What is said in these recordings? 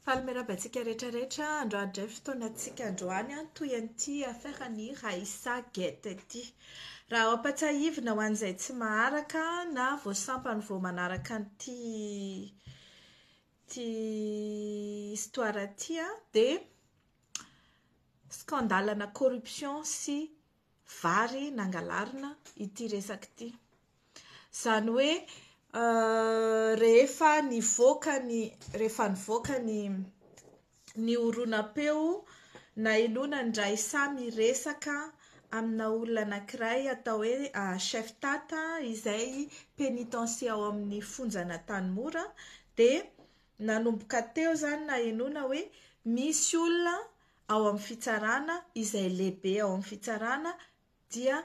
Faly miarahaba antsika rehetra rehetra, androany indray fotoanantsika androany an, toy an'ity affaire ny Raissa Gate ity. Raha ao ampatsiahivina ho an'izay tsy maharaka na vao sampany vao manaraka an'ity ity histoire ity an, dia scandale-na corruption sy vary nangalarina ity resaka ity. Izany hoe rehefa nivoaka ny rehefa nivoaka ny ny horonam-peo nahenoana ny Raissa miresaka amina olona anankiray atao hoe chef tata izay pénitencier ao amin'ny fonjan'Antanimora dia nanomboka teo izany nahenoana hoe misy olona ao amin'ny fitsarana izay lehibe ao amin'ny fitsarana dia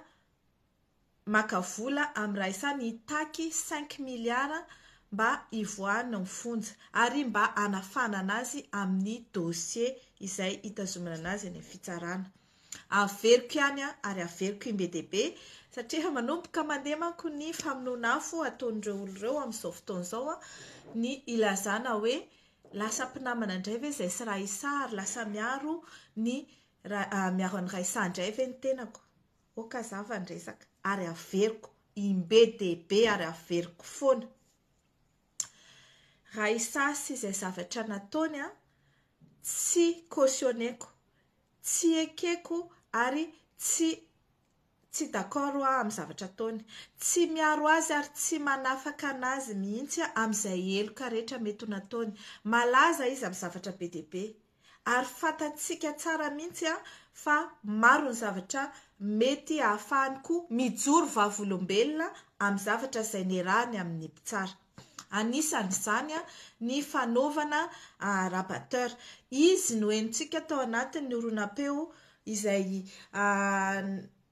maka vola amin'i Raissa mitaky cinq milliards mba hivoahany ny fonja ary mba hanafanana azy amin'ny dossier izay hitazomana anazy any amin'ny fitsarana. Averiko ihany ary averiko imbe dia be satria efa manomboka mandeha manko ny famonoana afo ataon'ireo olona ireo amin'izao fotoana izao ny ilazana hoe lasa mpinamana indray ve izay sy Raissa ary lasa miaro ny miaro an'i Raissa indray ve ny tenako. Ok hazava ny resaka ary averiko imbe dia be ary averiko foana. Raissa sy izay zavatra nataony an, tsy cautionner-ko, tsy ekeko ary tsy tsy d'accord aho amin'ny zavatra ataony. Tsy miaro azy ary tsy manafaka anazy mihitsy aho amin'izay heloka rehetra mety ho nataony. Malaza izy amin'ny zavatra be dia be. Ary fantatsika tsara mihitsy fa maro ny zavatra mety ahafahany koa mijoro vavolombelona amin'ny zavatra izay niarahany amin'ny mpitsara. Anisan'izany ny fanaovana rabatteur. Izy no henontsika tao anatin'ny horonam-peo izay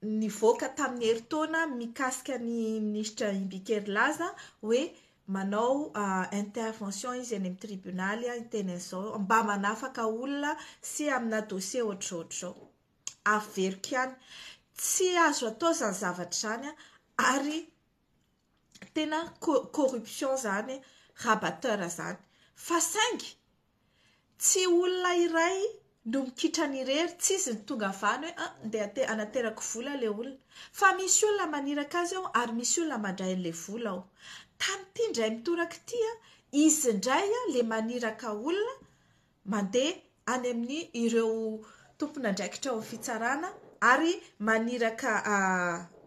nivoaka tamin'ny herintaona mikasika ny minisitra Imbiki Herilaza hoe manao intervention izy any amin'ny tribonaly hiteny an'izao mba manafaka olona sy amina dossier ohatr'izao ohatr'izao. Averiko ihany, tsy azo atao izany zavatra izany ary tena corruption izany rabatteur izany. Fa saingy Tsy olona iray no mikitrana irery, tsy izy no tonga avy any hoe ah, ndeha te hanaterako vola ilay olona. Fa misy olona maniraka azy ao ary misy olona mandray an'ilay vola ao. Tamin'ity indray mitoraka ity, izy indray ilay maniraka olona mandeha any amin'ny ireo tompon'andraikitra ao amin'ny fitsarana ary maniraka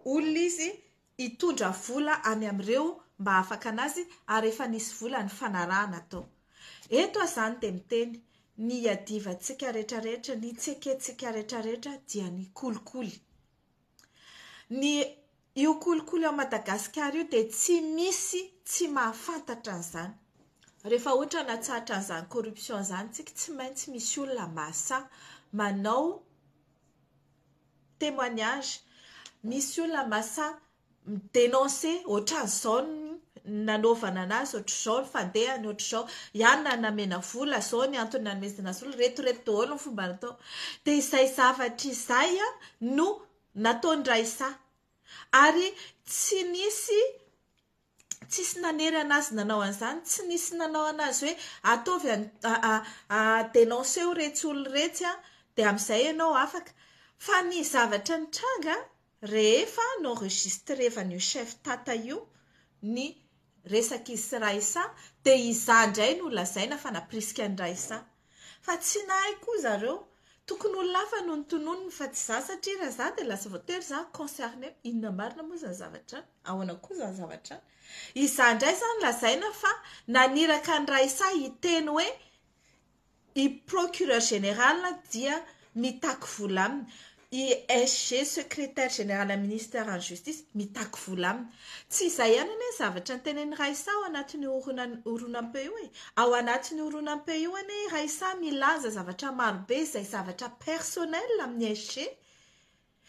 olona izy hitondra vola any amin'ireo mba hahafaka anazy ary efa nisy vola nifanarahana tao. Eto aho izany dia miteny, ny iadivantsika rehetrarehetra, ny tsy ekentsika rehetrarehetra dia ny kolikoly. Ny io kolikoly ao Madagasikara io dia tsy misy tsy mahafantatra an'izany. Rehefa ohatra hanatsahatra an'izany corruption izany tsika, tsy maintsy misy olona mahasahy manao témoignage, misy olona masahy mi-dénoncer ohatran'izao ny nanaovana anazy, ohatr'izao ny fandehany, ohatr'izao, ihany na namena vola, izao ny antony nanomezana azy vola, ireto ireto daholo ny fomba natao. Dia izay zavatra izay no nataon'i Raissa. Ary tsy nisy Tsisy nanery anazy nanao an'izany, tsy nisy nanao anazy hoe ataovy an denoncer-o iretsy olona iretsy an, dia amin'izay ianao afaka. Fa ny zavatra nitranga rehefa ni-enregistrer-van'io chef tata io ny resak'izy sy Raissa dia izaho indray no lazaina fa nampirisika an'i Raissa. Fa tsy nahay koa zareo. Tokony olona hafa no notononiny fa tsy za satria raha za dia lasa voatery za concerné. Inona marina moa izany zavatra izany? Ahoana koa izany zavatra izany? Izaho indray izany lazaina fa naniraka an'i Raissa hiteny hoe i procureur général dia mitaky vola aminy. I SG, secrétaire général an'ny ministère an'ny justice, mitaky vola aminy. Tsy izay ihany anie ny zavatra notenenin'i Raissa ao anatin'io horonam-peo io e. Ao anatin'io horonam-peo io anie i Raissa milaza zavatra marobe izay zavatra personnel amin'ny SG.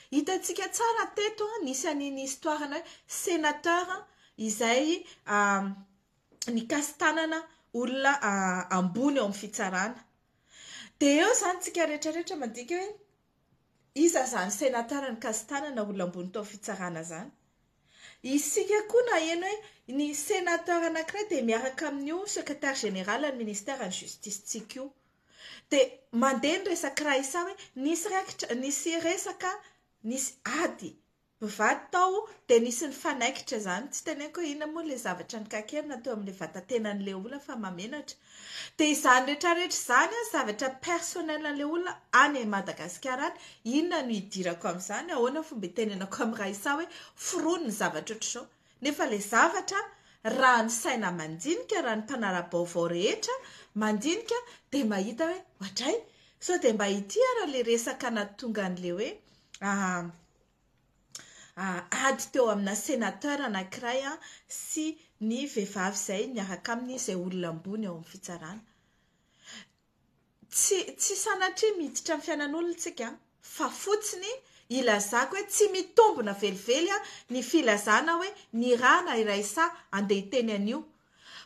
Hitantsika tsara teto, nisy an'iny histoire-na hoe sénateur izay nikasi-tanana olona ambony ao amin'ny fitsarana. Dia eo izany tsika rehetrarehetra mandika hoe Iza zany senateur nikasi-tanana olona ambony tao fitsarana zany? Isika koa naheno hoe ny senateur anakiray dia miaraka amin'io secretaire général ny ministère ny justice tsika io. Dia mandeha ny resaka Raissa hoe nisy raikitra, nisy resaka, nisy ady mpivady tao dia nisy nifanaikitra izany. Tsy teneniko hoe inona moa ilay zavatra nikakerina teo amin'ilay vatatenan'ilay olona fa mahamenatra. Dia izany rehetrarehetra izany an, zavatra personnel an'ilay olona any Madagasikara any, inona no hidirako amin'izany, ahoana ny fomba hitenenako amin'i Raissa hoe forony ny zavatra ohatr'izao. Nefa ilay zavatra raha ny saina mandinika, raha ny mpanara-baovao rehetra mandinika dia mahita hoe oadray, sao dia mba ity ara ilay resaka nahatonga an'ilay hoe ady teo amina sénateur anankiray sy ny vehivavy izay niaraka aminy izay olona ambony ao amin'ny fitsarana. Tsy tsy sanatria miditra amin'ny fiainan'olona tsika fa fotsiny ilazako hoe tsy mitombina velively ny filazana hoe nirahana i Raissa andeha hiteny an'io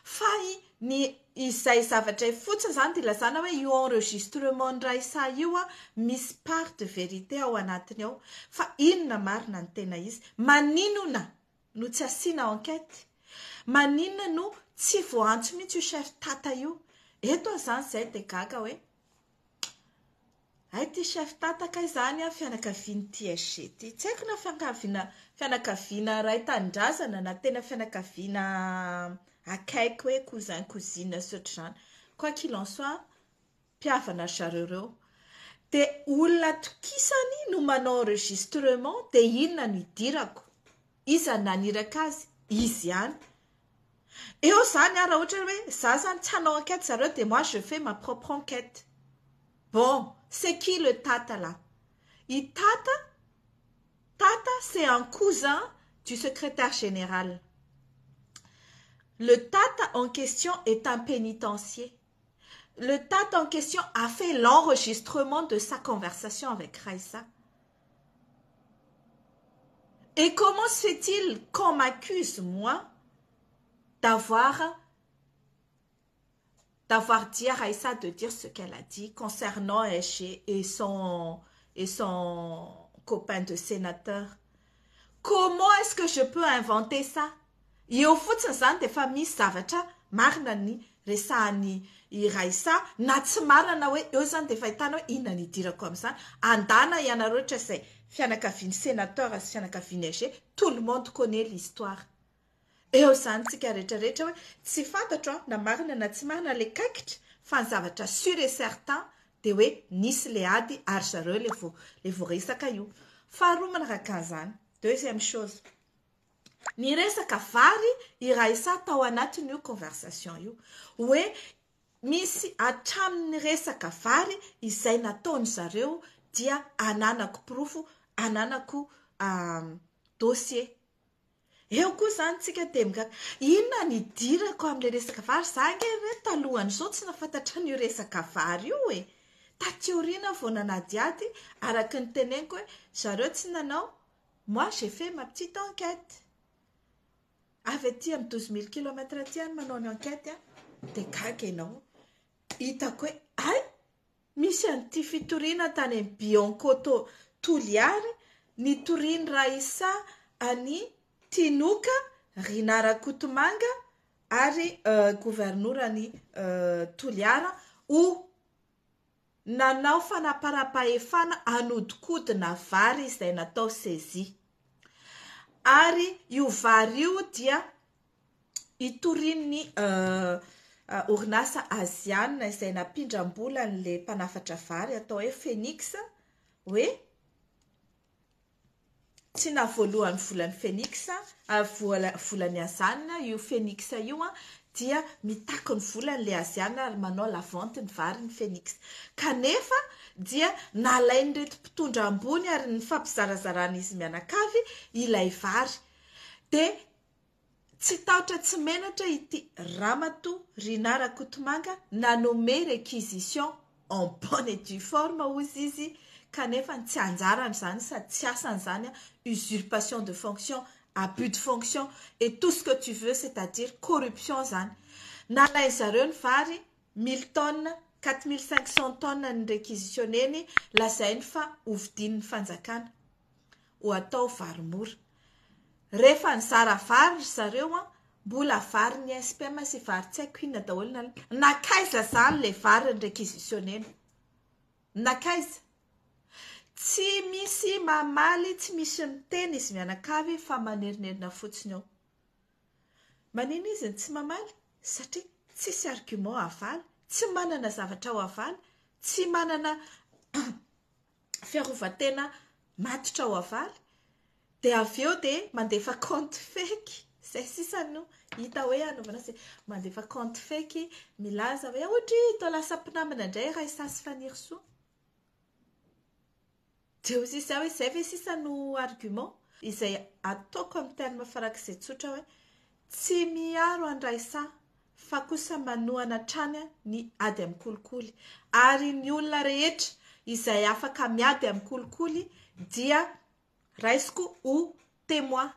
fa i ny izay zavatra fotsiny izany dia ilazana hoe io enregistrement n'i Raissa io misy part de vérité ao anatiny ao fa inona marina ny tena izy? Maninona no tsy asiana enquête? Maninona no tsy voaantso mihitsy io chef tata io? Eto aho izany izay dia gaga hoe hay ity chef tata kay izany an fianakavian'ity SG ity. Tsy haiko na fianakaviana fianakaviana iray tanindrazana na tena fianakaviana akaiky hoe cousin cousine sy ohatr'izany. Quoi qu'il en soit, mpihavana ry zareo ireo. Dia olona atokisany no manao enregistrement dia inona no idirako? Iza no naniraka azy? Izy ihany. Eo izany an, raha ohatra hoe za izany tsy hanao enquête zareo dia moi je fais ma propre enquête. Bon, c'est qui le tata là? I tata, tata c'est un cousin du secrétaire général. Le tata en question est un pénitencier. Le tata en question a fait l'enregistrement de sa conversation avec Raissa. Et comment se fait-il qu'on m'accuse, moi, d'avoir d'avoir dit à Raissa de dire ce qu'elle a dit concernant SG et son copain de sénateur? Comment est-ce que je peux inventer ça? Eo fotsiny izany dia efa misy zavatra marina ny resahan'ny i Raissa na tsy marina hoe eo izany dia efa ahitana hoe inona ny idirako amin'izany. Andana ianareo ohatra izay fianakavian'ny sénateur sy fianakavian'ny SG, tout le monde connaît l'histoire. Eo izany tsika rehetrarehetra hoe tsy fantatro na marina na tsy marina ilay kaikitra fa ny zavatra sûr et certain dia hoe nisy le ady ary zareo le vo le voaresaka io. Faharoa manaraka an'izany, deuxième chose, ny resaka vary i Raissa tao anatin'io conversation io hoe misy hatramin'ny resaka vary izay nataony zareo dia ananako porofo, ananako dossier. Eo koa izany tsika dia migaga inona ny idirako amin'ilay resaka vary? Za ange re talohan'izao tsy nahafantatra an'io resaka vary io e. Taty aoriana vao nanadihady araka ny teneniko hoe zareo tsy nanao, moi j'ai fait ma petite enquête. Avy aty amin'ny 12 000 kilomètres aty any manao ny enquête a, dia gaga ianao. Hitako hoe ay misy an'ity fitoriana tany amin'ny Bianco Toliary nitoriany Raissa any Tinoka Rinah Rakotomanga ary governorany Toliara ho nanao fanaparam-pahefana hanodikodina vary izay natao saisie. Ary io vary io dia itorian'ny orinasa azianina izay nampindram-bola an'ilay mpanafatra vary atao hoe Phoenix hoe tsy nahavoalohan'ny volan'ny Phoenix, volan'ny Azianina io Phoenix io dia mitaky ny volany ilay Azianina ary manao la vente ny vary ny Phoenix. Kanefa dia nalain'ireto mpitondra ambony ary nifampizarazarana izy mianakavy ilay vary. Dia tsy tahotra tsy menatra ity Ramatoa Rinah Rakotomanga nanome réquisition en bonne et due forme hozy izy kanefa tsy anjarany izany sady tsy asany izany, usurpation de fonction, abus de fonction et tout ce que tu veux, c'est-à-dire corruption zany. Nalain zareo ny vary 1000 tonnes, 4500 tonnes ny réquisitionneny, lazainy fa hovidian'ny fanjakana ho atao vary mora. Rehefa nizara vary ry zareo a, Mbola varin'ny SPM sy vary tsy haiko inona daholo na nankaiza izany ilay vary ni-réquisitionner-na? Nankaiza? Tsy misy mamaly, tsy misy miteny izy mianakavy fa manerinerina fotsiny eo. Manina izy no tsy mamaly? Satria tsisy argument havaly, tsy manana zavatra ho avaly, tsy manana fiarovan-tena matotra ho avaly. Dia avy eo dia mandefa compte fake, izay sisa no hita hoe anaovana azy, mandefa compte fake milaza hoe ohatry toa lasa mpinamana indray Raissa sy Fanirisoa. Dia hoy sisa hoe izay ve sisa no argument? Izay ataoko amin'ny terme farak'izay tsotra hoe tsy miaro an'i Raissa fa kosa manohana hatrany ny ady amin'ny kolikoly. Ary ny olona rehetra izay afaka miady amin'ny kolikoly dia raisiko ho témoin.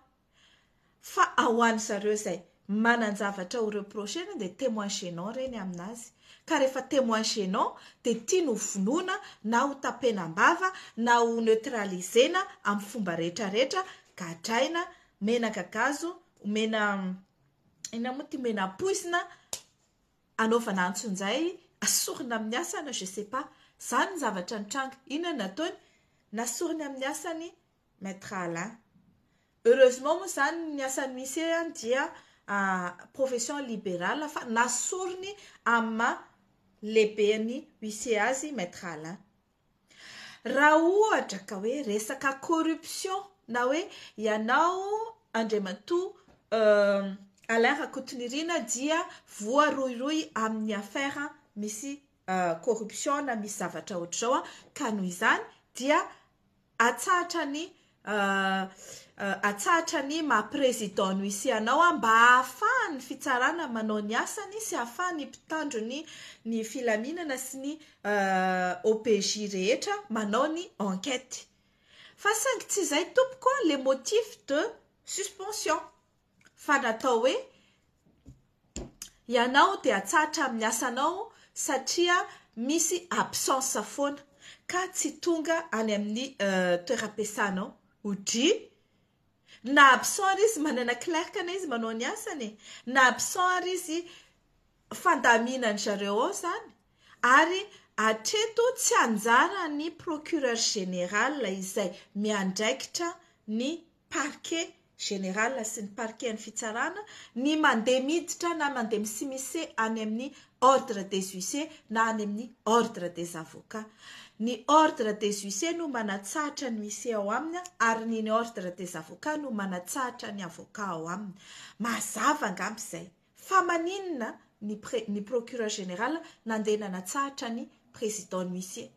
Fa ho an'ny zareo izay manan-javatra ho reprocher-na dia témoin gênant ireny aminazy. Ka rehefa témoin gênant dia tiany ho vonoina na ho tapenam-bava na ho neutraliser-na amin'ny fomba rehetrarehetra, gadraina, omena gagazo, omena inona moa ity, omena poizina, anaovana antsonjay, asorina amin'ny asany, je sais pas. Izany ny zavatra nitranga. Inona no nataony? Nasoriny amin'ny asany Maître Alain. Heureusement moa izany ny asan'ny huissier dia profession libérale fa nasoriny amin'ny maha lehiben'ny huissier azy Maître Alain. Raha ohatra ka hoe resaka corruption na hoe ianao Andriamatoa Alain Rakotonirina dia voarohirohy amin'ny affaire misy corruption na misy zavatra ohatr'izao ka noho izany dia atsahatra ny atsahatra ny maha président ny huissier anao mba hahafahan'ny fitsarana manao ny asany sy hahafahan'ny mpitandro ny ny filaminana sy ny OPJ rehetra manao ny enquête. Fa saingy tsy izay tompoko le motif de suspension fa natao hoe ianao dia atsahatra amin'ny asanao satria misy absence foana ka tsy tonga any amin'ny toeram-piasanao. Odry! Na absent ary izy manana clerc na izy manao ny asany e! Na absent ary izy fandaminany zareo ao izany ary hatreto tsy anjaran'ny procureur général izay miandraikitra ny parquet général sy ny parquet an'ny fitsarana ny mandeha miditra na mandeha mi-s'immiscer any amin'ny ordre des huissiers na any amin'ny ordre des avocats. Ny ordre des huissiers no manatsahatra ny huissier ao aminy ary ny ordre des avocats no manatsahatra ny avocat ao aminy. Mazava angamba izay. Fa maninona ny ny procureur général nandeha nanatsahatra ny président ny huissier?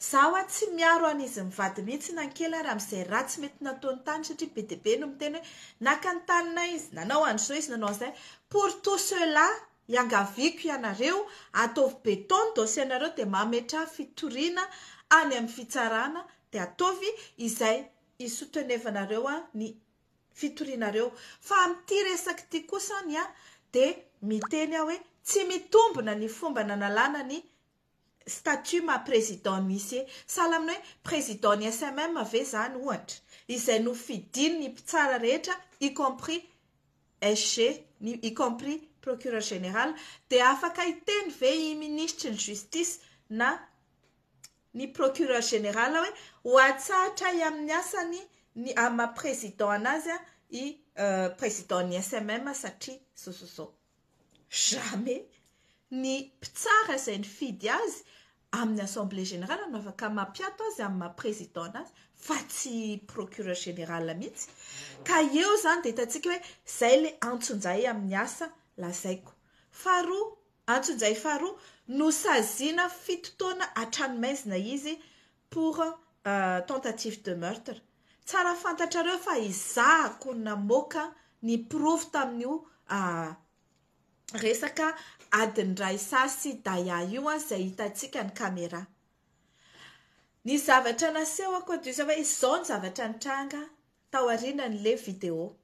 Za hoa tsy miaro an'izy mivady mihitsy na kely ary amin'izay ratsy mety nataony tany satria be dia be no miteny hoe naka ny taninay izy, nanao an'izao izy, nanao an'izay. Pour tout cela, iangaviako ianareo, ataovy béton ny dossier-nareo dia mametraha fitoriana any amin'ny fitsarana dia ataovy izay hi-soutenevanareo ny fitorianareo. Fa amin'ity resaka ity kosa ny ahy dia miteny aho hoe tsy mitombina ny fomba nanalana ny statut maha président ny huissier. Sahala amin'ny hoe président ny SMM ve izany ohatra, izay nofidiny ny mpitsara rehetra y compris SG, ny y compris procureur général, dia afaka hiteny ve i minisitry ny justice na ny procureur général hoe ho atsahatra amin'ny asany ny amin'ny maha président anazy i président ny SMM satria zao zao zao. Jamais ny mpitsara izay nifidy azy amin'ny assemblée générale no afaka mampiato azy amin'ny maha président anazy fa tsy procureur général mihitsy. Ka eo izany dia hitantsika hoe izay ilay antsonjay amin'ny asa lazaiko. Faharoa, antsonjay faharoa, nosaziana 7 taona an-tranomaizina izy pour tentative de meurtre. Tsara fantatrareo fa izahako namoaka ny porofo tamin'io resaka adin'ny Raissa sy Daya io izay hitantsika ny caméra. Ny zavatra nasehoko dia izao hoe izao ny zavatra nitranga tao aorianan'ilay vidéo.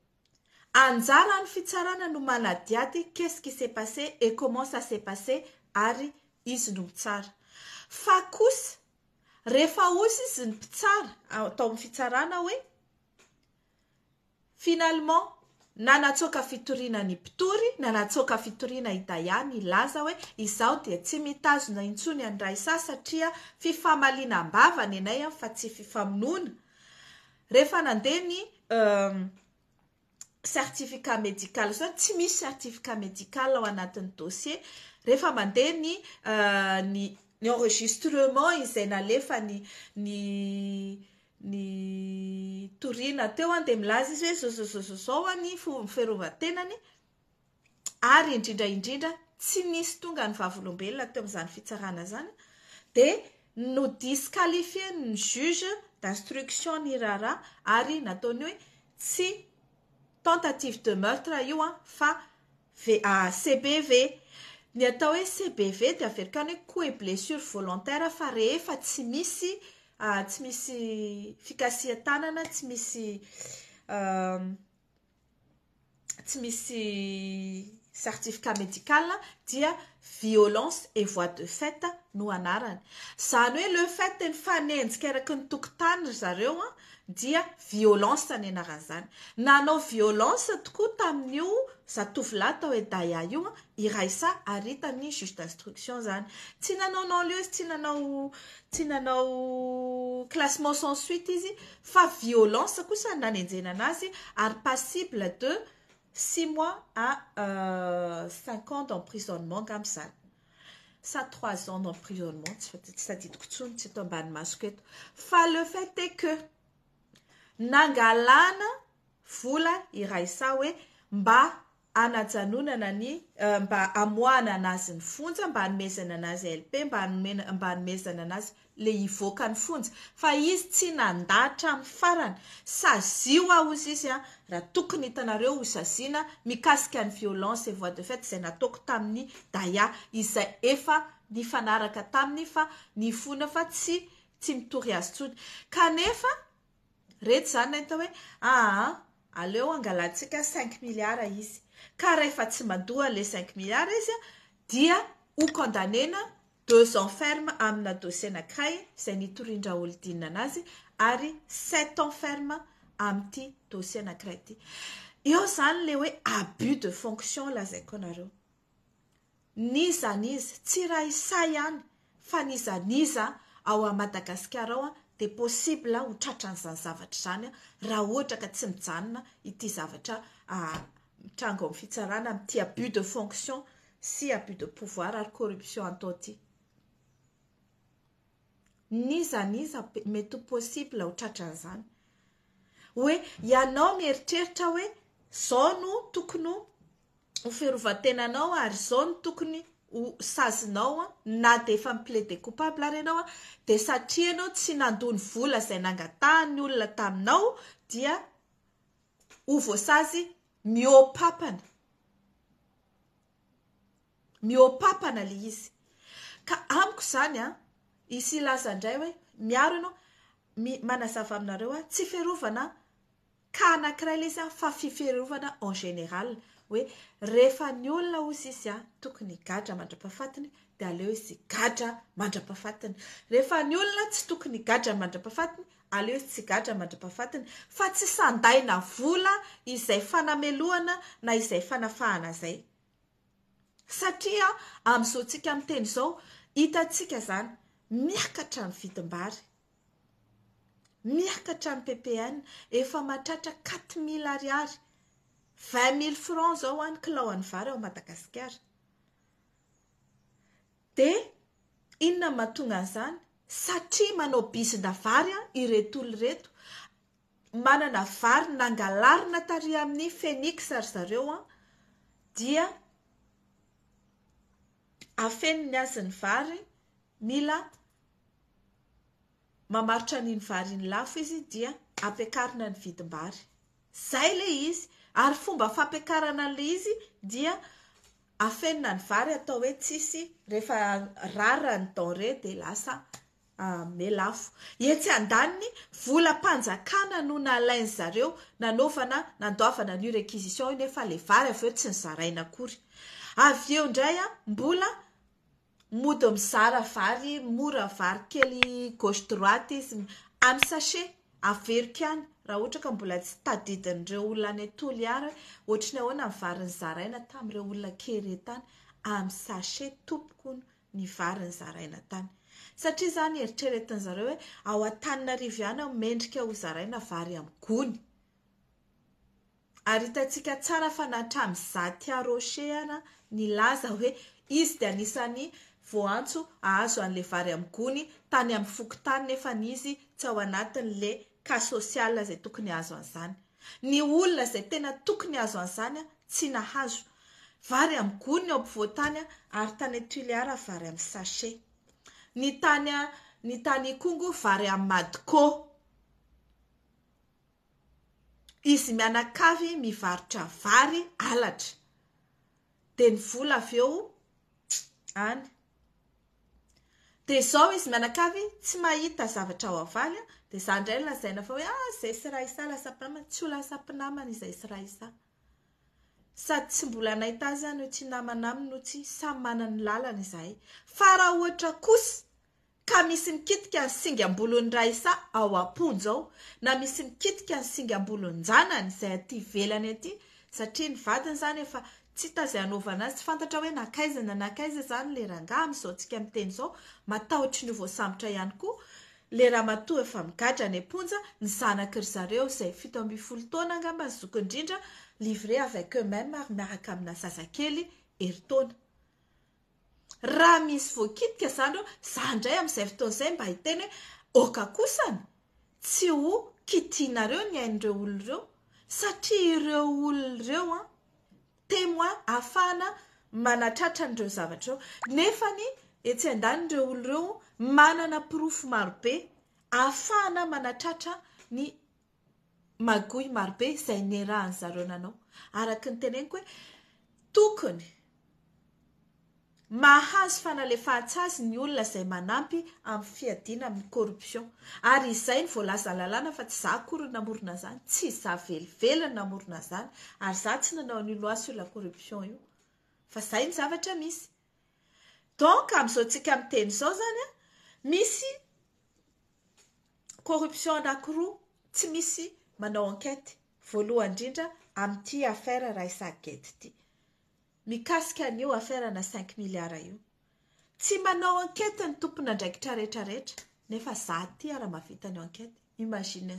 Anjaran'ny fitsarana no manadiady qu'est-ce qui s'est passé et comment ça s'est passé ary izy no mitsara. Fa kosa rehefa hozy izy ny mpitsara tao amin'ny fitsarana hoe finalement. Nanatsoaka fitoriana ny mpitory, nanatsoaka fitoriana i Daya nilaza hoe izaho dia tsy mitazona intsony an'i Raissa satria fifamaliana am-bava nenay fa tsy fifamonoana. Rehefa nandeha ny certificat médical zao, tsy misy certificat médical ao anatin'ny dossier. Rehefa mandeha ny enregistrement izay nalefa ny toriana teo dia milaza izy hoe zao zao zao zao zao ny fiarovan-tenany, ary indrindra indrindra tsy nisy tonga ny vavolombelona teo amin'izany fitsarana izany, dia no disqualifié ny juge d'instruction ny raharaha ary nataony hoe tsy tentative de meurtre io fa CBV. Ny atao hoe CBV dia averiko ihany hoe coup et blessure volontaire, fa rehefa tsy misy fikasihan-tanana, tsy misy certificat médical dia violence et voie de fait no anarany. Izany hoe le fait ny fanenjika eraky ny tokotany ry zareo dia violence ny anaran'izany. Nanao violence tokoa tamin'io zatovolahy atao hoe Daya io i Raissa, ary hitan'ny juge d'instruction zany. Tsy nanao non-lieu izy, tsy nanao classement sans suite izy, fa violence kosa nanenjehana anazy, ary passible de 6 mois à 5 ans d'emprisonnement angamba izany, sa 3 ans d'emprisonnement, tsy tadidiko intsony, tsy eto ambany masoko eto. Fa le fait est que nangalana vola i Raissa hoe mba anajanonana ny mba amoahana anazy ny fonja, mba hanomezana anazy LP, mba hanomezana anazy le hivoaka ny fonja, fa izy tsy nandatra amin'ny farany. Sazio aho ozy izy raha tokony hitanareo ho saziana mikasika ny violence et voie de fait izay nataoko tamin'ny Daya, izay efa nifanaraka taminy fa nifona fa tsy mitory azy intsony. Kanefa reto izany nahita hoe aleo angalantsika 5 milliards izy, ka rehefa tsy mandoa le 5 milliards izy dia ho condamnena 2 ans ferme amina dossier anankiray izay nitorindra olodinina anazy, ary 7 ans ferme amin'ity dossier anankiray ity. Eo izany le hoe abus de fonction lazaiko anareo. N'iza n'iza, tsy Raissa ihany fa n'iza n'iza ao a Madagasikara ao dia possible ho tratran'izany zavatra izany raha ohatra ka tsy mijanona ity zavatra mitranga ao amin'ny fitsarana amin'ity abus de fonction sy abus de pouvoir ary corruption atao ity. N'iza n'iza mety ho possible ho tratran'izany. Hoe ianao mieritreritra hoe zao no tokony ho fiarovan-tenanao ary zao no tokony ho sazinao, na dia efa mi-plaider coupable ary ianao, dia satria ianao tsy nandoa ny vola izay nangatahany olona taminao dia ho voasazy mihoa-papana. Mihoa-papana le izy. Ka amiko izany isy ilaza indray hoe miaro ianao, manazava aminareo tsy fiarovana ka anankiray ilay izy fa fiarovana en général, hoe rehefa ny olona ozy izy tokony higadra mandra-pahafatiny dia aleo izy gadra mandra-pahafatiny. Rehefa ny olona tsy tokony higadra mandra-pahafatiny, aleo izy tsy gadra mandra-pahafatiny, fa tsy sandaina vola izay fanamelohana na izay fanafahana izay. Satria amin'izao tsika miteny izao, hitantsika izany miakatra ny vidim-bary, miakatra ny PPN, efa mahatratra 4000 ariary, 20 000 francs zao ny kilaon'ny vary ao Madagasikara. Dia inona no mahatonga an'izany? Satria manao bizina vary ireto olona ireto, manana vary nangalarina tary amin'ny Phoenix ry zareo dia afeniny azy ny vary, mila mamarotra an'iny vary iny lafo izy dia ampiakarina ny vidim-bary. Zay ilay izy, ary fomba fampiakarana an'ilay izy dia afenina ny vary atao hoe tsisy, rehefa rare ny denrée dia lasa mihalafo. Etsy andaniny, volam-panjakana no nalainy zareo nanaovana nandoavana an'io réquisition io, nefa ilay vary avy eo tsy nozaraina akory. Avy eo indray mbola mody mizara vary mora, vary kely gauche droite izy amin'ny sachet, averiko ihany. Raha ohatra ka mbola tsy tadidin'ireo olona any Toliara hoe ohatry ny ahoana ny vary nozaraina tamin'ireo olona kere tany, amin'ny sachet tompoko hono ny vary nozaraina tany. Satria izany eritreretin'izareo hoe ao Antananarivo ihany aho mendrika ho zaraina vary amin'ny gony. Ary hitantsika tsara fa na hatramin'ny Zatia Rocher ara nilaza hoe izy dia anisan'ny voaantso hahazo an'ilay vary amin'ny gony tany amin'ny fokontany nefa izy tsy ao anatin'ilay cas social izay tokony hahazo an'izany. Ny olona izay tena tokony hahazo an'izany tsy nahazo. Vary amin'ny gony ny ao ampovoan-tany ary tany Tuléar vary amin'ny sachet. Ny tany ny tany Ikongo vary amin'ny Madco. Izy mianakavy mivarotra vary halatra. Dia ny vola avy eo any. Dia izao izy mianakavy tsy mahita zavatra ao avaly, dia izaho indray no lazaina fa hoe ah izay sy Raissa lasa mpinamana. Tsy ho lasa mpinamana izay sy Raissa. Sady tsy mbola nahita azy aho no tsy namana aminy no tsy samy manana ny lalany izahay. Fa raha ohatra kosa Ka misy mikitika ny singam-bolon'i Raissa ao am-ponja ao, na misy mikitika ny singam-bolon-janany izay aty ivelany aty, satria ny vadiny izany efa tsy hita izay hanaovana azy, tsy fantatra hoe nankaiza na nankaiza izany ilay rangahy amin'izao tsika miteny izao, matahotry ny ho voasambotra ihany koa ilay ramatoa efa migadra any am-ponja, ny zanaky ry zareo izay 17 taona angamba ny zokiny indrindra, livré avec eux-mêmes ary miaraka amina zazakely herintaona. Raha misy voakitika izany ireo, za indray amin'izay fotoana izay mba hiteny hoe aoka kosany tsy ho kitihinareo ny ain'ireo olona ireo satria ireo olona ireo an, témoin ahafahana manatratra an'ireo zavatra ireo. Nefany etsy andaniny ireo olona ireo manana porofo marobe ahafahana manatratra ny magouille marobe izay niarahan'ny zareo nanao. Araka ny teneniko hoe tokony mahazo fanalefahan-tsazy ny olona izay manampy amin'ny fiadiana amin'ny corruption. Ary izay no voalazan'ny lalàna fa tsy za akory no namorona an'izany, tsy za velively no namorona an'izany, ary za tsy nanao an'io loi sur la corruption io. Fa izay ny zavatra misy. Donc amin'izao tsika miteny izao izany an, misy Corruption anakiroa tsy misy manao enquête voalohany indrindra amin'ity affaire Raissa-Gate ity. Mikasika an'io affaire ana cinq milliards io. Tsy manao enquête ny tompon'andraikitra rehetra rehetra nefa za aty ara mahavita ny enquête. Imagine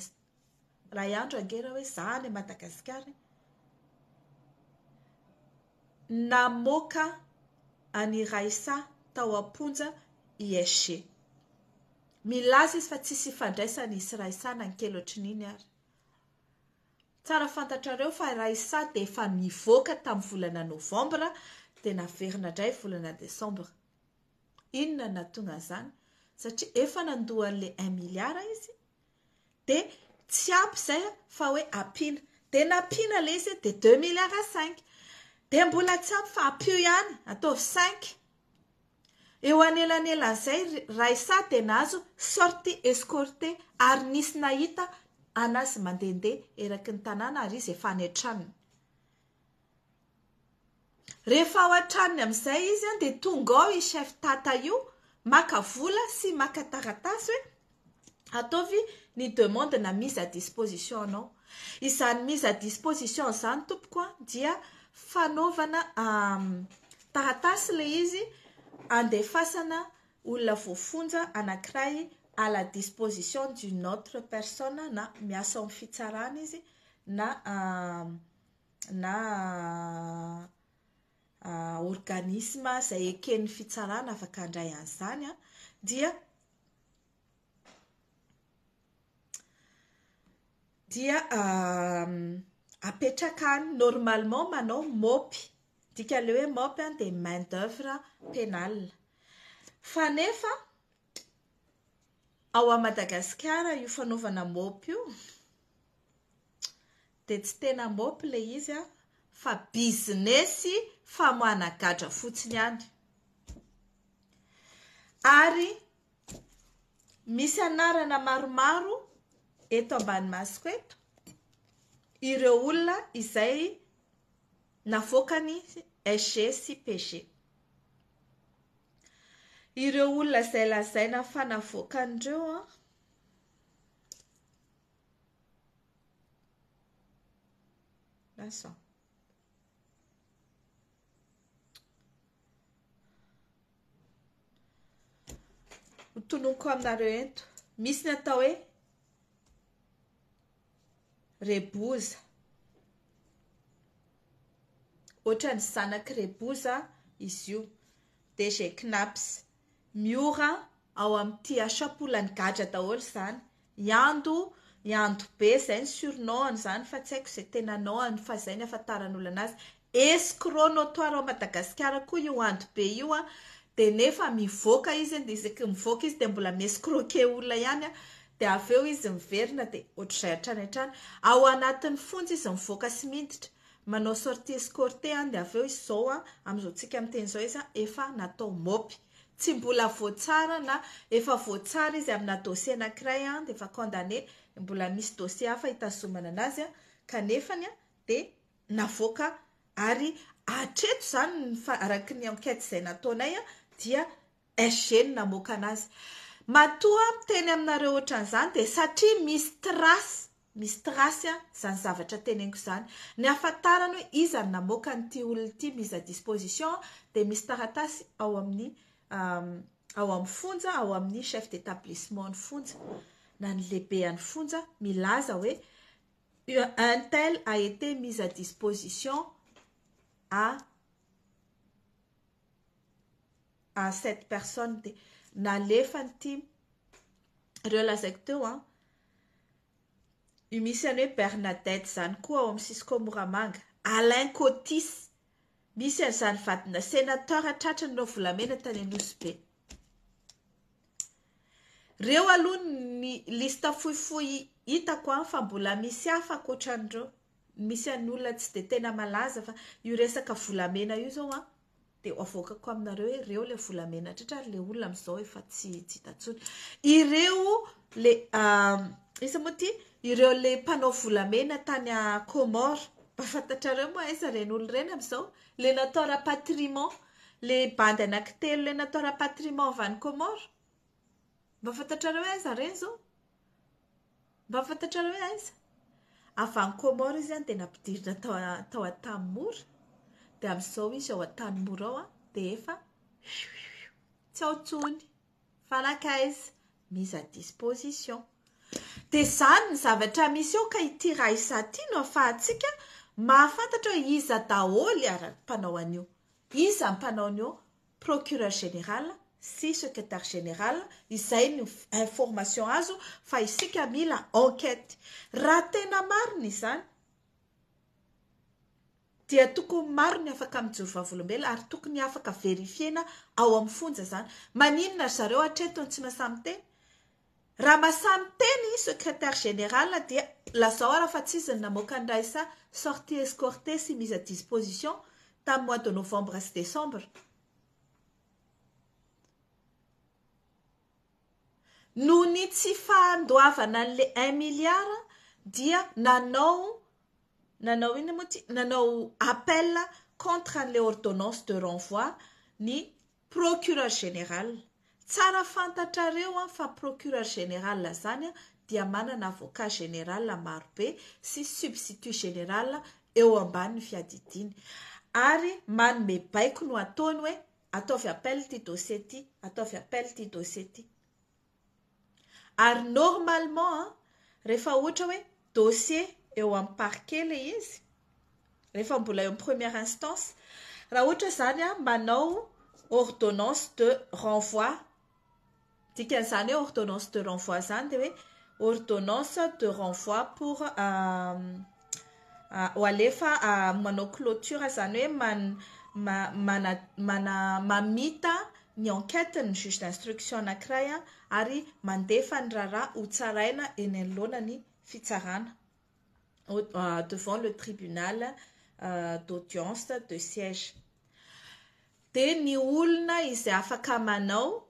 ray andro ange raha hoe za any Madagascar e. Namoaka an'i Raissa tao am-ponja i SG. Milaza izy fa tsisy ifandraisany izy sy Raissa na ny kely ohatrin'iny ary. Tsara fantatrareo fa Raissa dia efa nivoaka tamin'ny volana novambra dia naverina indray volana desambra. Inona no nahatonga an'izany? Satria efa nandoa an'ilay un milliard izy dia tsy ampy izay fa hoe ampiana. Dia nampiana ilay izy dia deux milliards cinq. Dia mbola tsy ampy fa ampio ihany, ataovy cinq. Eo anelanelan'izay ry Raissa dia nahazo sortie escortée ary nisy nahita anazy mandehandeha eraky ny tanàna ary izy efa any an-tranony. Rehefa ao an-tranony amin'izay izy dia tonga ao i chef Tata io maka vola sy maka taratasy hoe ataovy ny demande na mise à disposition anao. Izany mise à disposition izany tompoko a dia fanaovana taratasy ilay izy andefasana olona voafonja anankiray à la disposition d'une autre personne na miasa ao amin'ny fitsarana izy na na organisme izay eken'ny fitsarana afaka handray an'izany dia dia apetraka any normalement manao mop, dikan'ilay hoe mop dia main d'oeuvre pénale. Fa nefa ao à Madagasikara io fanaovana mop io dia tsy tena mop ilay izy fa bizinesy famoahana gadra fotsiny ihany. Ary Misy anarana maromaro eto ambany masoko eto ireo olona izay navoakan'ny SG sy PG. Ireo olona izay lazaina fa navoakan'ireo an. Andraso. Ho tononiko aminareo eto. Misy ny atao hoe reboza. Ohatran'ny zanak'i reboza izy io. DG Cnaps. Miora ao amin'ity Achapola ny gadra daholo izany. Iando, Iando be izay ny surnom-ny izany fa tsy haiko izay tena nom-ny fa izay ny ahafantaran'olona anazy. Escroc notoire ao Madagasikara koa io Ando be io an, dia nefa mivoaka izy dia isaky ny mivoaka izy dia mbola mi-escroquer olona ihany an, dia avy eo izy miverina dia ohatr'izay hatrany hatrany. Ao anatin'ny fonja izy mivoaka sy miditra, manao sortie escortée an, dia avy eo izy izao an, amin'izao tsika miteny izao izy an, efa natao mopy. Tsy mbola voatsara na efa voatsara izy amina dossier anakiray an, dia efa condamné, mbola misy dossier hafa hitazomana anazy an, kanefany an dia navoaka ary hatreto izany ny araky ny enquête izay nataonay an dia SG no namoaka anazy. Matoa aho miteny aminareo ohatran'izany dia satria misy trace, misy trace an izany zavatra teneniko izany. Ny ahafantarana hoe iza no namoaka an'ity olona ity mise à disposition dia misy taratasy ao amin'ny ao amin'ny fonja, ao amin'ny chef d'établissement ny fonja na ny lehibean'ny fonja milaza hoe un tel a été mis à disposition à à cette personne dia nalefany ity ireo lazaiko teo an, io misy an'i hoe Bernadette izany koa ao amin'ny Cisco Moramanga, Alain Cotis, misy an'izany vadina sénateur tratry ny volamena tany Nosy Be. Ireo aloha ny liste fohifohy hitako an, fa mbola misy hafa ankoatran'ireo. Misy an'ny olona tsy dia tena malaza fa io resaka volamena io izao an, dia avoakako aminareo hoe ireo ilay volamena tratra ary ilay olona amin'izao efa tsy tsy hita intsony. Ireo le iza moa ity? Ireo ilay mpanao volamena tany Comores. Mba fantatrareo moa aiza ireny olona ireny amin'izao? Ilay natao rapatriement, ilay bandy anankitelo ilay natao rapatriement avy any Comores. Mba fantatrareo hoe aiza ireny izao? Mba fantatrareo hoe aiza? Avy any Comores izy dia nampidirina tao tao Antanimora. Dia amin'izao izy ao Antanimora ao dia efa tsy ao intsony. Fa nankaiza? Mise à disposition. Dia izany ny zavatra misy eo ka ity Raissa ity no ahafahantsika mahafantatra hoe iza daholo ary ny mpanao an'io. Iza ny mpanao an'io? Procureur général sy secrétaire général, izay ny information azo fa isika mila enquête. Raha tena marina izany dia tokony maro ny afaka mijoro vavolombelona ary tokony afaka verifier-na ao amin'ny fonja izany. Maninona ry zareo hatreto no tsy mahasahy miteny? Raha mahasahy miteny secrétaire général dia lazao ara fa tsy izy no namoaka an'i Raissa sortie escortée sy mise à disposition tamin'ny mois de novembre sy décembre. Noho ny tsy fahandoavana an'ilay un milliard dia nanao nanao inona moa ity? Nanao appel contre an'ilay ordonnance de renvoi ny procureur général. Tsara fantatrareo an fa procureur général zany dia manana avocat général marobe sy substitut général eo ambany fiadidiany. Ary manome baiko no ataony hoe ataovy appel ity dossier ity, ataovy appel ity dossier ity. Ary normalement an, rehefa ohatra hoe dossier eo amin'ny parquet ilay izy, rehefa mbola eo amin'ny première instance, raha ohatra izany an manao ordonnance de renvoi, dikan'izany hoe ordonnance de renvoi izany dia hoe ordonnance de renvoi pour ho alefa manao clôture izany hoe mamita ny enquête ny juge d'instruction anankiray ary mandefa ny raharaha ho tsaraina eny anoloana ny fitsarana, devant le tribunal d'audience de siège. Dia ny olona izay afaka manao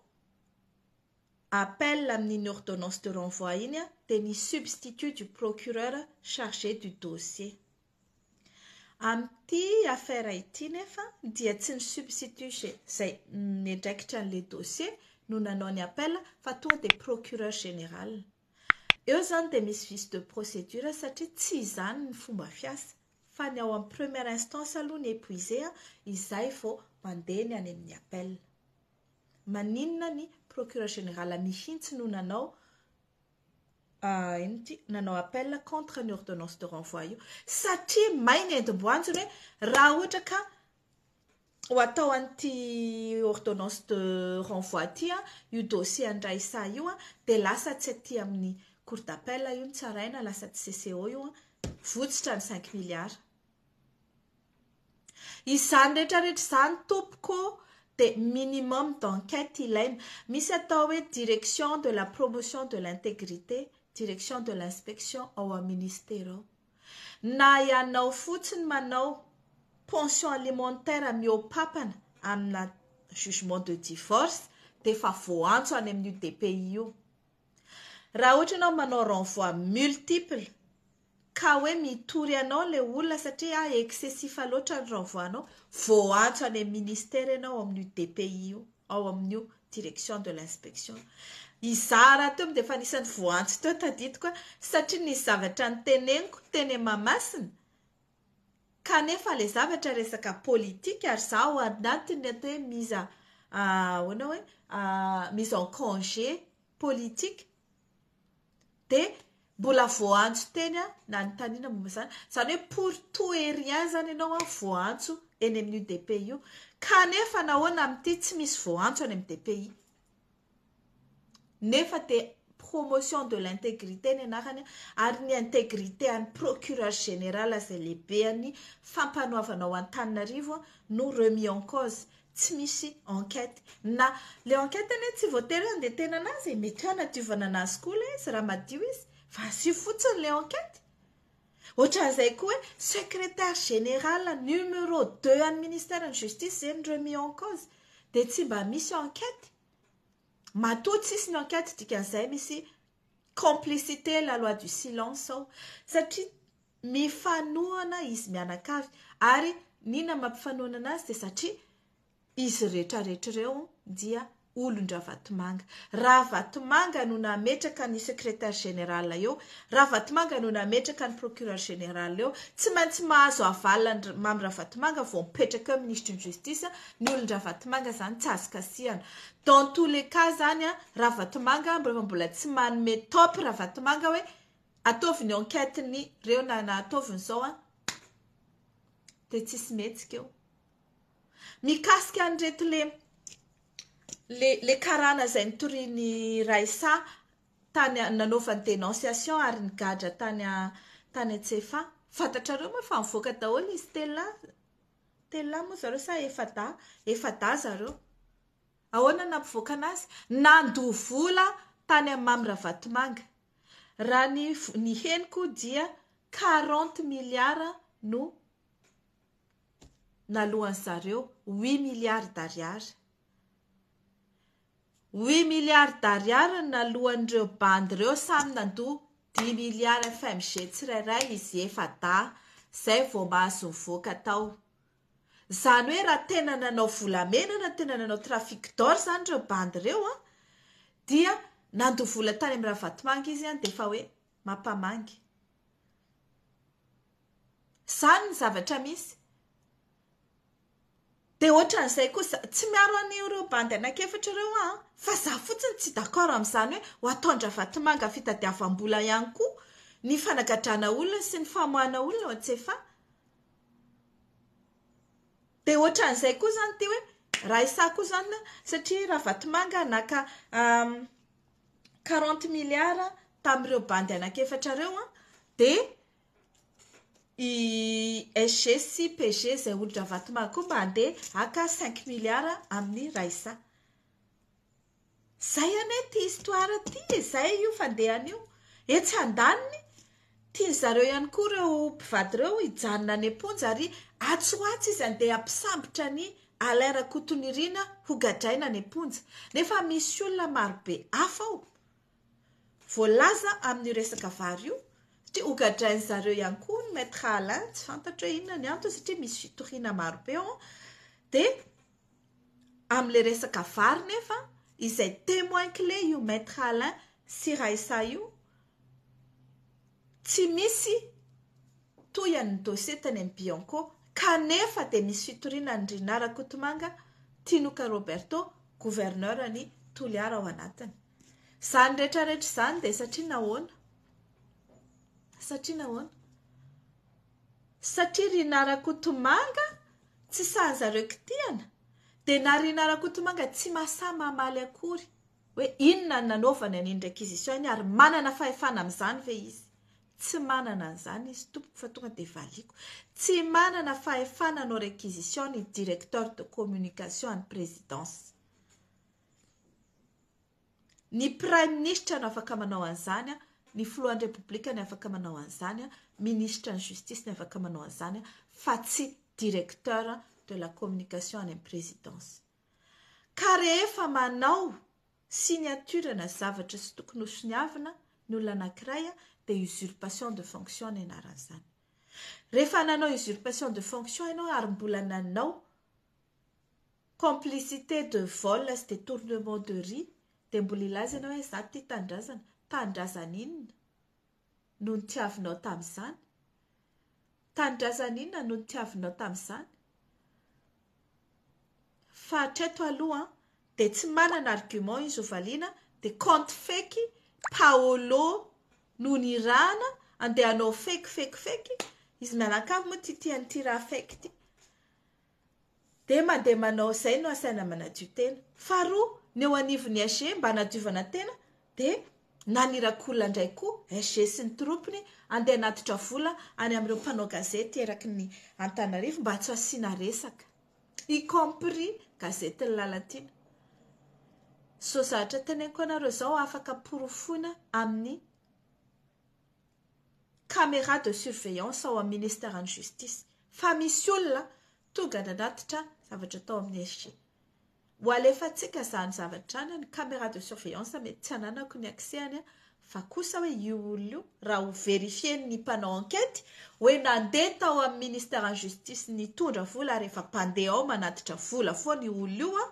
appel amin'iny ordonnance de renvoi iny dia ny substitut du procureur chargé du dossier. Amin'ity affaire ity nefa dia tsy ny substitut izay niandraikitra an'ilay dossier no nanao ny appel fa tonga dia procureur général. Eo izany dia misy vice de procédure satria tsy izany ny fomba fiasa. Fa ny ao amin'ny première instance aloha ny épuisé izay vao mandeha ny any amin'ny appel. Maninona ny procureur général mihitsy no nanao ino ity nanao appel contre ny ordonnance de renvoi io? Satria may ny endim-boanjony hoe raha ohatra ka ho atao an'ity ordonnance de renvoi ity io dossier an'i Raissa io dia lasa tsy aty amin'ny cour d'appel io no tsaraina, lasa aty CCO io, votsitra ny cinq milliards. Izany rehetra rehetra izany tompoko dia minimum d'enquête ilaina. Misy atao hoe direction de la promotion de l'intégrité, direction de l'inspection ao amin'ny ministera ao. Na ianao fotsiny manao pension alimentaire mihoa-papana amina jugement de divorce dia efa voaantso any amin'io DPI io. Raha ohatra ianao manao renvoi multiple ka hoe mitory anao ilay olona satria excessif loatra ny renvoi-nao, voaantso any amin'ny ministera ianao ao amin'io DPI io, ao amin'io direction de l'inspection. Izaho rahateo moa dia efa anisan'ny voaantso teo tadidiko satria nisy zavatra noteneniko teny Mahamasina kanefa ilay zavatra resaka politika ary izaho ao anatin'ny atao hoe mise ahoana hoe mise en congé politique dia mbola voaantso teny aho nanontaniana momba izany. Izany hoe pour tout et rien izany ianao an, voaantso eny amin'io DPI io. Kanefa nahoana amin'ity tsy misy voaantso any amin'ny DPI? Nefa dia promotion de l'intégrité ny anarany ary ny intégrité an'ny procureur général izay lehibean'ny fampanoavana ao Antananarivo no remis en cause. Tsy misy enquête. Na le enquête anie tsy voatery hoe andeha anazy e, mety hoe hanadiovana anazy koa ilay izy raha madio izy, fa asio fotsiny le enquête. Ohatran'izay koa hoe secrétaire général numéro 2 an'ny ministère ny justice zay ny remis en cause, dia tsy mba misy enquête. Matoa tsisy ny enquête dikan'izay misy complicité la loi du silence ao, satria mifanohana izy mianakavy ary n'inona mampifanohana anazy dia satria izy rehetrarehetra ireo dia olon-dRavatomanga. Ravatomanga no nametraka ny secrétaire général eo, Ravatomanga no nametraka ny procureur général eo, tsy maintsy mahazo aval ny Mamy Ravatomanga vao mipetraka eo ministre ny justice, ny olon-dRavatomanga izany tsy azo kasihana. Dans tous les cas izany Ravatomanga rehefa mbola tsy manome top Ravatomanga hoe ataovy ny enquête ny reo na na ataovy ny zao an, dia tsisy mihetsika eo. Mikasika an'ireto le le le karana izay nitorian'i Raissa tany nanaovany dénonciation ary nigadra tany tany Antsefa. Fantatrareo moa fa nivoaka daholo izy telolahy, telolahy moa zareo sa efa-dahy? Efa-dahy zareo. Ahoana nampivoaka anazy? Nandoa vola tany amin'i Mamy Ravatomanga. Raha ny ny henoko dia 40 milliards no naloan'ny zareo, huit milliards d'ariary. Huit milliards d'ariary no naloan'ireo bandy ireo, samy nandoa dix milliards FMG tsirairay izy efa-dahy, izay vao mahazo mivoaka tao. Izany hoe raha tena nanao volamena na tena nanao trafic d'or izany ireo bandy ireo an, dia nandoa vola tany amin'ny Ravatomanga izy an, dia efa hoe mampamangy. Izany ny zavatra misy. Dia ohatran'izay koa za, tsy miaro an'ireo bandy anankiefatra ireo aho an, fa za fotsiny tsy d'accord amin'izany hoe ho ataon-dRavatomanga fitadiavam-bola ihany koa ny fanagadrana olona sy ny famoahana olona ao Antsefa. Dia ohatran'izay koa izany ity hoe Raissa koa izany satria Ravatomanga naka 40 milliards tamin'ireo bandy anankiefatra ireo an, dia i SG sy PG izay olon-dRavatomanga koa mba handeha haka 5 milliards amin'ny Raissa. Zay anie ity histoire ity e, zay io fandehany io. Etsy andaniny, tiany zareo ihany koa ireo mpivady ireo hijanona any am-ponja ary atsy ho atsy izy handeha hampisambotra an'i Alain Rakotonirina hogadraina any am-ponja. Nefa misy olona marobe hafa ao voalaza amin'io resaka vary io satria hogadrain'ny zareo ihany koa ny Maître Alain, tsy fantatro hoe inona ny antony satria misy fitoriana marobe ao dia amin'ilay resaka vary nefa izay témoin clé io Maître Alain sy Raissa io tsy misy nitohy ny dossier tany amin'ny Bianco, kanefa dia misy fitoriana an'i Rinah Rakotomanga, Tinoka Roberto, gouverneur ny Toliara ao anatiny. Izany rehetra rehetra izany dia satria nahoana? Satria nahoana? Satria Rinah Rakotomanga tsy sahy zareo kitihana, dia na Rinah Rakotomanga tsy mahasahy mamaly akory hoe inona no nanaovany an'iny réquisition iny ary manana fahefana amin'izany ve izy? Tsy manana an'izany izy tompoko fa tonga dia valiako. Tsy manana fahefana hanao réquisition ny directeur de communication an'ny présidence. Ny praiminisitra no afaka manao an'izany, ny filohan'ny repoblika no afaka manao an'izany, minisitra ny justice no afaka manao an'izany fa tsy directeur de la communication any amin'ny présidence. Ka rehefa manao signature na zavatra tsy tokony ho soniavina ny olona anankiray dia usurpation de fonction ny anaran'izany. Rehefa nanao usurpation de fonction ianao ary mbola nanao complicité de vol sy détournement de riz dia mbola hilaza ianao hoe za tia tanindrazana. Tanindrazana inona no nitiavinao tamin'izany? Tanindrazana inona no nitiavinao tamin'izany? Fa hatreto aloha dia tsy manana argument izy ho valiana dia compte fake Paolo no nirahana andeha hanao fake fake fake izy mianakavy moa tia tia an'ity raha fake ity dia mandeha manao izay no asaina manadio tena. Faharoa ny eo anivon'ny SG mba hanadiovana tena dia naniraka olona indray koa SG sy ny troupes-ny andeha hanatitra vola any amin'ireo mpanao gazety eraky ny Antananarivo mba tsy hasiana resaka, y compris gazetin'i Lalatiana. Izao zavatra teneniko anareo izao afaka porofoina amin'ny caméra de surveillance ao amin'ny ministeran'ny justice fa misy olona tonga nanatitra zavatra tao amin'ny SG. Ho alefantsika izany zavatra izany, ny caméra de surveillance mety tsy ananako ny accès-ny fa kosa hoe io olona io raha ho verifier-n'ny mpanao enquête hoe nandeha tao amin'ny ministeran'ny justice nitondra vola ary efa mpandeha ao manatitra vola foana io olona io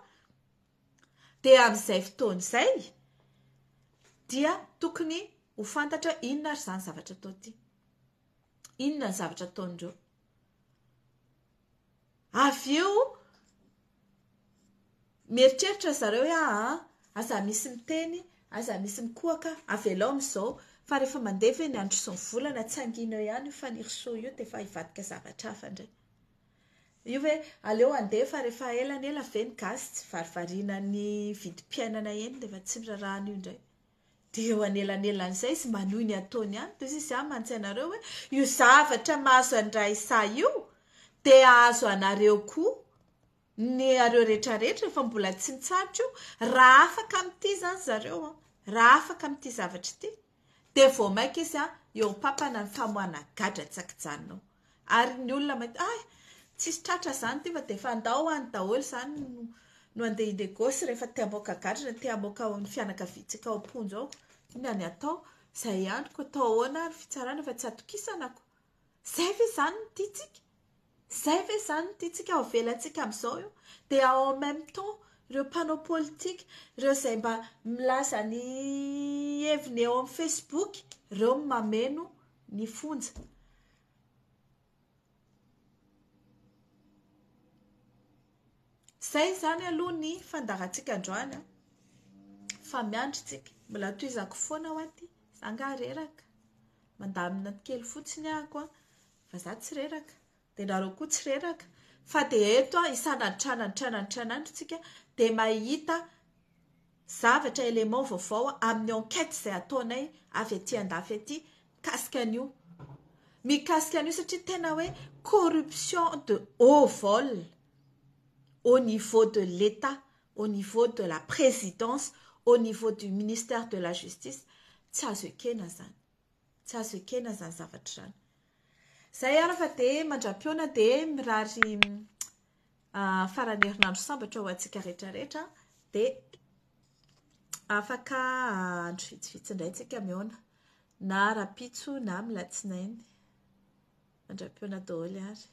dia amin'izay fotoana izay dia tokony ho fantatra inona ary izany zavatra atao ity. Inona ny zavatra ataon'ireo. Avy eo mieritreritra zareo hoe aa aza misy miteny, aza misy mikohaka, avelao amin'izao fa rehefa mandeha ve ny andro sy ny volana tsy hangina eo ihany io Fanirisoa io dia efa hivadika zavatra hafa indray. Io ve aleo handeha fa rehefa ela ny ela ve ny gasy tsy varivariana ny vidim-piainana eny dia efa tsy miraharaha an'io indray. Dia eo anelanelan'izay izy manohy ny ataony ihany. Toy izay izaho mantsy anareo hoe io zavatra mahazo an-dRaissa io dia hahazo anareo koa ny areo rehetrarehetra efa mbola tsy nitsahatra io. Raha afaka amin'ity izany zareo an, raha afaka amin'ity zavatra ity dia vao mainka izy an eo am-papana ny famoahana gadra tsy an-kijanona ao. Ary ny olona mahita, ay, tsisy tratra izany ity fa dia efa andao any daholo izany no no andeha hi-negosy rehefa te hamoaka gadra na te hamoaka ny fianakaviantsika ao am-ponja ao. Inona ny atao? Izay ihany ko atao ahoana ary fitsarana fa tsy atokisana ko. Izay ve izany no tiantsika? Izay ve izany no tiantsika ho avelantsika amin'izao io? Dia en même temps ireo mpanao politika, ireo izay mba milaza ny heviny eo amin'ny Facebook, ireo no mameno ny fonja. Izay izany aloha ny fandaharantsika androany an. Fa miandry tsika. Mbola tohizako foana ho aty. Za angaha reraka. Mandamina kely fotsiny ahako an. Fa za tsy reraka. Dia nareo koa tsy reraka. Fa dia eto an, isan'andro tranandro tranandro tranandro tsika dia mahita zavatra élément vaovao amin'ny enquête izay ataonay avy aty andafy aty mikasika an'io. Mikasika an'io satria tena hoe corruption de haut vol au niveau de l'État, au niveau de la présidence, au niveau du ministère de la justice. Tsy azo ekena izany. Tsy azo ekena izany zavatra izany. Izay ary fa dia mandra-pihaona dia mirary faran'ny herinandro sambatra ho antsika rehetrarehetra dia afaka andro vitsivitsy indray tsika mihaona na rahampitso na amin'ny alatsinainy. Mandra-pihaona daholo ary.